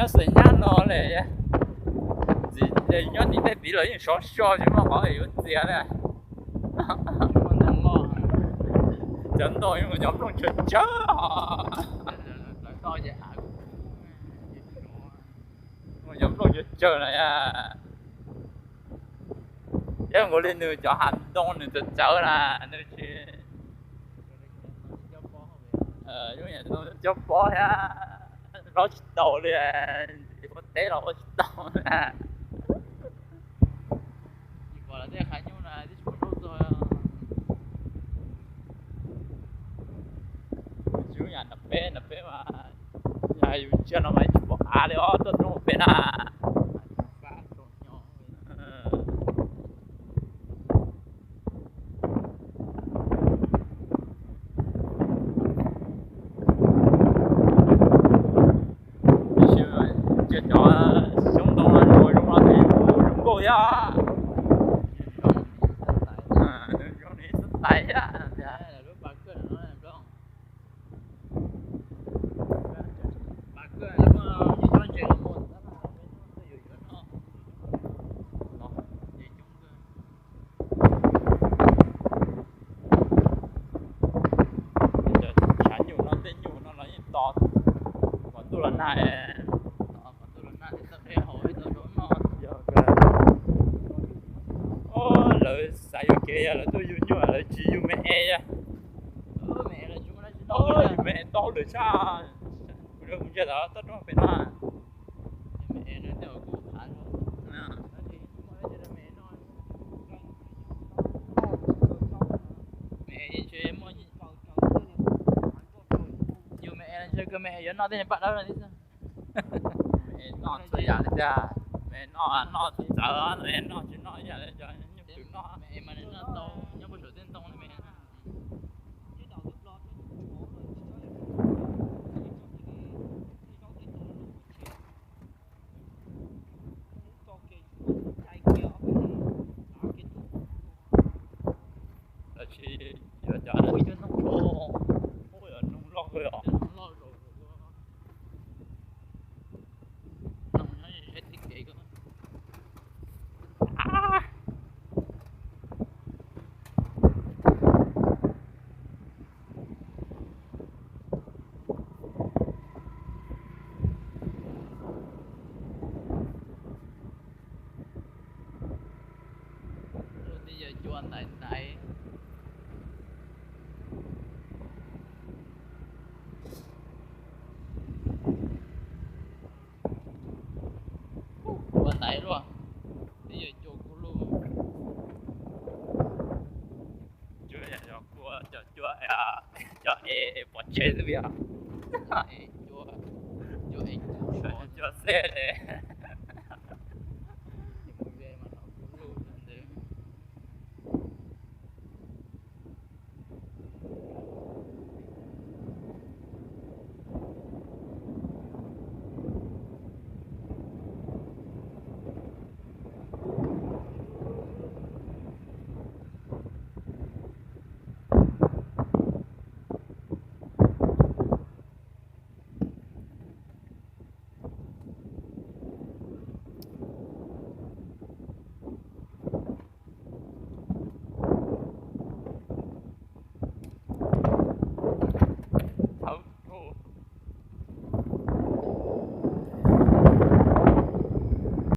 Xeem nyab no li, txiv nyob tim tej tid los yeej sov so tsis muaj qhov yuav txias li. Cov ntoo yeej mus cov nplooj tsawg tsawg. Mus cov nplooj tsawg tsawg na. Thiab nkaus li nws cov hav ntoo nws txawv txawv na, nws tsis, cob pob thiab, lob tsis tau li, ua teb los ua tsis tau na. Tsis ua yam nram peb, nram peb mas yog yus ntsia no mas tsis pom av li os, tuaj roob pem na. Tab sis cov xyoob ntoo no zoo zoo nkauj thiab. Zoo li xwb tais thiab. Tshav nyuj no tej nyuj no los yeej tos kom tuaj los nag, kom tuaj los nag thiaj tau dej haus thiaj tau zaub noj. Yog lawv xav yuam kev, yog lawv tuaj yug nyuj lawv tsis yug me es, yug me es tau lawm sab. Kuv ntsia tom toj roob pem no. Yug me es ntshe kawg me es yuav noj tej paj dawb no xwb. Me es noj txhua yam li tiag, me es noj noj txawv, me es noj tsis noj ib yam li cov nyuj twm noj. Me es mas noj tau nyob puag saum tej ntoo me es. Lawv tsis yuav cov, ub, yog noog loj kawg os. Lub teb yog cua ntaiv ntaiv. Cua ntaiv luaj, teb yog cua kub lug. Cua, cov cua, cov es pov tseg xwb yog. Cua, cua es cua xeb li.